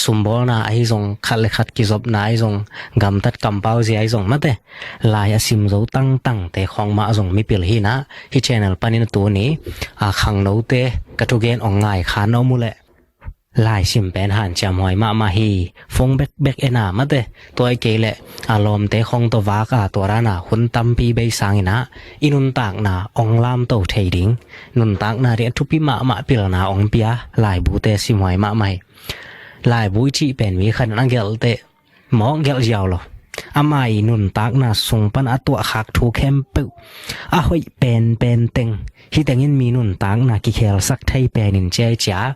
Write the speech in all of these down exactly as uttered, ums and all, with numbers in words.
sumbawlna ahi zong, khat le khat kizopna ahi zong, gamtat kampau zia ahi zong mate, lai a sim zo tangtangte khawng mah zong mipil hi inah, hih channel panin a tuni a khangnote ka thugen ong ngai khan om uh leh, lai sim pen hanciam huai mahmah hi. Phone bekbek en a mate, tua ahih kei leh a lawmte khawng tawh vak a, tua dan a hun tampi bei sang inah i nuntakna ong lamto thei ding, nuntakna ding a thupi mahmah pilna ong pia laibute sim huai mahmah hi. Laibu i cih pen mi khat in a gelh teh mawk gelh ziau lo. Ama i nuntakna sung pan a tuahkhak thu khempeuh, a hoih penpen teng, hih tengin mi nuntakna kikhelsak thei pen in ciai cia,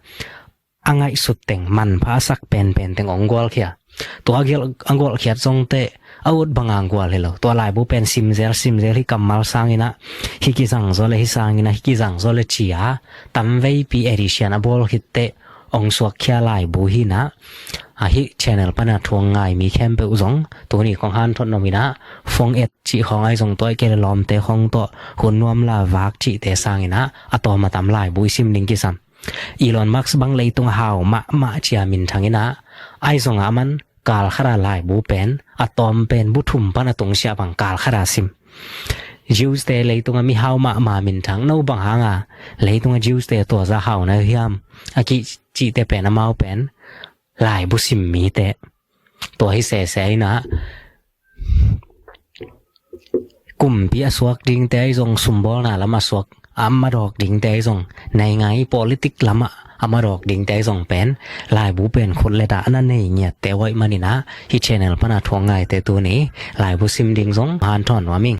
a ngaihsut teng, manpha a sak penpen teng ong gualkhia. Tua a gelh, a gualkhiat zong teh a ut banga gual hi lo. Tua laibu pen simzel simzel, hih kammal sang inah hih kizang zaw le, hih sang inah hih kizang zaw le cia, tamveipi edition a bawl khit teh ong suakkhia laibu hi inah, a hih channel pana thu ong ngai mi khempeuh zong tuni kong hanthot nuam inah, phone et cih khawng ahi zong, tua ahih kei leh lawmte khawng tawh hun nuam la vak cihte sang inah a tawm a tam laibu i sim ding kisam. Elon Musk bang leitung a hau mahmah cia minthang inah, ahi zong a man kal khat a laibu pen a tawm pen bu thum pan a tungsiah bang kal khat a sim. Jews te leitung a mihau mahmah minthang, no bang hang a leitung a Jews te tua zah hau na hiam a kih cihte pen, amau pen laibu sim mite. Tua hi sese inah, kumpi a suak dingte ahi zong, sumbawlna lam a suak a madawk dingte ahi zong, naingai politik lam a a madawk dingte ahi zong pen, laibu pen khut le dah na nei ngiatte uh ahih man inah, hih channel pana thu ong ngaite tuni laibu sim ding zong hanthot nuam ing.